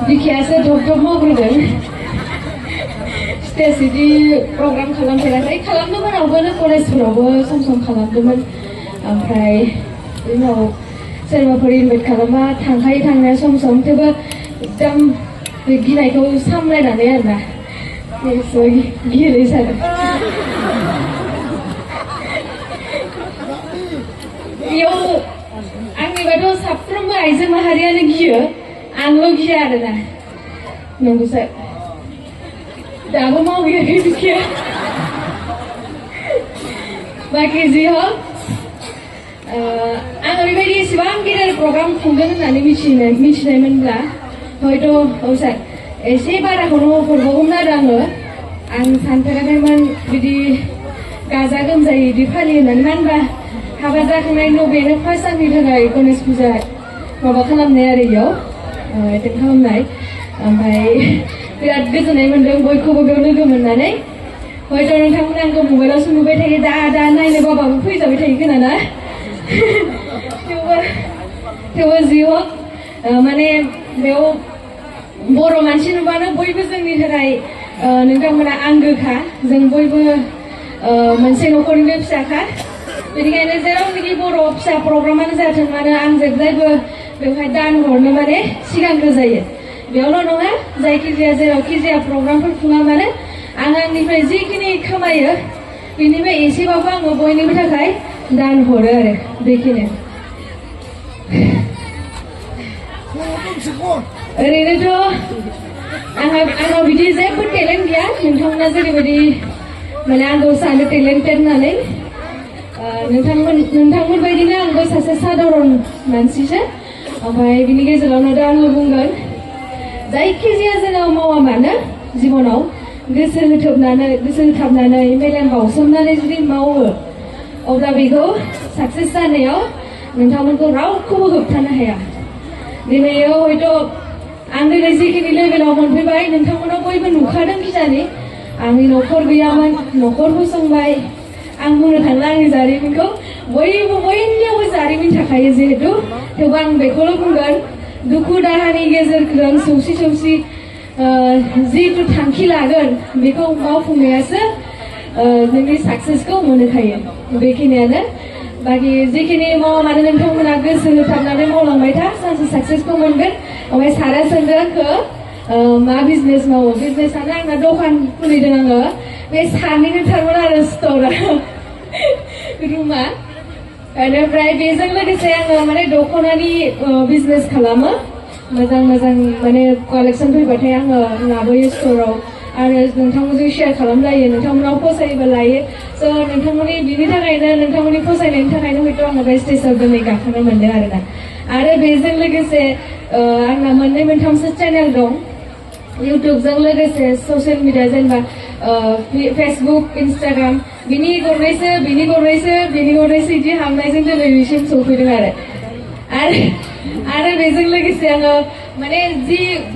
बिखायासो धब धब मावग्रोदों stage बिदि programme खालामफेराखै खालामदोंमोन आवगोलो कलेजफोरावबो सम सम खालामदोंमोन ओमफ्राय उनाव सोरबाफोर इनभाइट खालामबा थांखायो थांनाया सम सम थेवबो एकदम बे गिनायखौ सामलायनानै आरोना गियोलै सार बेयाव आंनिबाथ' साफ्रोमबो आइजो माहारियानो गियो आंल' गिया आरोना नंगौ सार दाबो मावहैयाखै बिखाया बाखि जि हक आङो बेबायदि एसेबां गेदेर प्रग्राम खुंगोन होननानै मिथिनायमोनब्ला हयथ' औ सार एसे बाराखौनो हरबावगौमोन आरो आं सानफेराखैमोन बिदि गाजा गोमजायै बिदि फालियो होननानै मानो होनबा हाबा जाखांनायनि उनाव बेनो फार्स्ट आंनि थाखाय गणेश फुजा माबा खालामनाय आरो इयाव एटेन्ड खालामनाय ओमफ्राय बिराद गोजोननाय मोन्दों बयखौबो बेयाव लोगो मोननानै हयथ' नोंथांमोना आंखौ मबाइलावसो नुबाय थायो दा नायनो बाबाबो फैजाबाय थायो खोना ना थेवबो जि हक माने बेयाव बर' मानसि नुबानो बयबो जोंनि थाखाय नोंथांमोना आंगोखा जों बयबो मोनसे न'खरनिनो फिसाखा बेनिखायनो जेरावनोखि बर' फिसा प्रग्रामानो जाथों मानो आं जेब्लायबो बेवहाय दान हरनो माने सिगांग्रो जायो बेयावल' नङा जायखिजाया जेरावखि जाया प्रग्रामफोर खुङा मानो आं आंनिफ्राय जिखिनि खामायो बेनिफ्राय एसेबाबो आङो बयनिबो थाखाय दान हरो आरो बेखिनि ओरैनोथ' आंनाव बिदि जेबो टेलेन्ट गैया नोंथांमोना जेरैबायदि माने आंखौ सानो टेलेन्टेड होननानै नोंथांमोन बायदिनो आंबो सासे साधारन मानसिसो ओमफ्राय बिनि गेजेरावनो दा आङो बुंगोन जायखिजाया जोङो मावा मानो जिबनाव गोसो होथाबनानै मेलेम बावसोमनानै जुदि मावो अब्ला बेखौ साक्सेस जानायाव नोंथांमोनखौ रावखौबो होबथानो हाया दिनैयो हयथ' आं दिनै जिखिनि लेभेलाव मोनफैबाय नोंथांमोना बयबो नुखादों खिजानि आंनि न'खर गैयामोन न'खर फसंबाय आं बुंनो थांला आंनि जारिमिनखौ बयनियावबो जारिमिन थाखायो जिहेतु थेवबो आं बेखौल' बुंगोन दुखु दाहानि गेजेरजों सौसि जिथु थांखि लागोन बेखौ मावफुंनायासो नोंनि साक्सेसखौ मोनहोखायो बेखिनियानो बाखि जिखिनि मावा मानो नोंथांमोना गोसो होथाबनानै मावलांबाय था सानसे साक्सेसखौ मोनगोन ओमफ्राय सारा सोंदों आंखौ मा बिजनेस मावो बिजनेसानो आंना दखान खुलिदों आङो बे सानैनो थारमोन आरो स्ट'रा रुमा बेनिफ्राय बेजों लोगोसे आङो माने दख'नानि बिजनेस खालामो मोजां माने कालेक्सन फैबाथाय आङो लाबोयो स्ट'राव आरो नोंथांमोनजों शेयार खालामलायो नोंथांमोनाव फसायोबा लायो स' नोंथांमोननि बिनि थाखायनो नोंथांमोननि फसायनायनि थाखायनो हयथ' आङो बे स्टेजआव दिनै गाखोनो मोनदों आरोना आरो बेजों लोगोसे आंना मोननै मोनथामसो चेनेल दं इउटुबजों लोगोसे ससियेल मिडिया जेनेबा फेसबुक इन्स्टाग्राम बिनि गरनैसो बिदि हाबनायजों दिनै बिसिम सौफैदों आरो बेजों लोगोसे आङो माने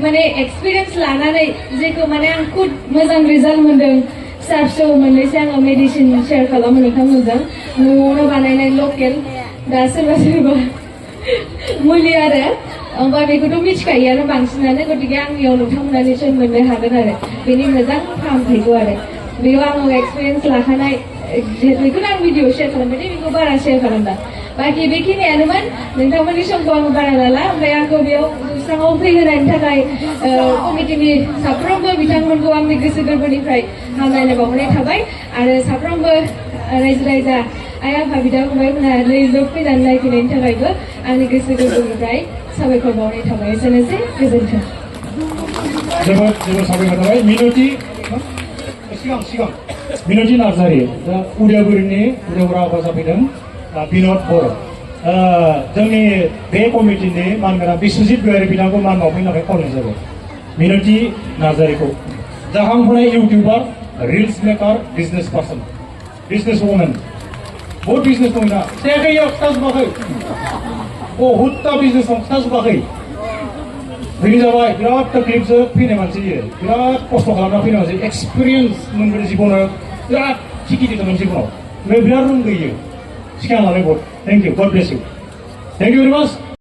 माने एक्सपिरियेन्स लानानै जेखौ माने आं खुद मोजां रिजाल्ट मोनदों फिसा फिसौ मोननैसो आङो मेडिसिन शेयार खालामो नोंथांमोनजों न'आवनो बानायनाय लकेल दा सोरबा मुलि आरो ओमफ्राय बेखौथ' मिथिखायोआनो बांसिनानो गतिके आंनियाव नोंथांमोना निसय मोननो हागोन आरो बेनि मोजां फाहामथायखौ आरो बेयाव आङो एक्सपिरियेन्स लाखानाय बेखौनो आं भिडिअ शेयार खालामबाय बेखौ बारा शेयार खालामला बाखि बेखिनियानोमोन नोंथांमोननि समखौ आं बारा लाला ओमफ्राय आंखौ बेयाव जौस्राङाव फैहोनायनि थाखाय कमिटिनि साफ्रोमबो बिथांमोनखौ आंनि गोसो गोरबोनिफ्राय हामलायनाय बावहरनाय थाबाय आरो साफ्रोमबो रायजो राजा आइ आफा बिदा फंबायमोना रैजोब फैनानै नायफैनायनि थाखायबो आंनि गोसो गोरबोनिफ्राय साबायखर बावनाय थाबाय एसेनोसै गोजोन्थों जोबोद साबायखर थाबाय मिनति नार्जारि उदालगुरिनि रावबा जाफैदों बिनद बर' जोंनि बे कमिटिनि मानगोनां बिस्वजित गयारि बिथांखौ मान बावफैनो थाखाय खावलायनाय जाबाय मिनति नार्जारिखौ जाखांफुनाय YouTuber reels maker business person business women बहुत बिजनेस दं ना जायाखै खिथाजोबाखै बहुदता बिजनेस दं खिथाजोबाखै बेनि जाबाय बिराद तकलिफजों फैनाय मानसि बिराद खस्थ' खालामना फैनाय मानसि एक्सपिरियेन्स मोनगोन जिबनाव बिराद थिखिदि दंमोन जिबनाव बिराद रोंगोयो सिगां लानाय बहुत थेंक इउ गड bless you thank you very माच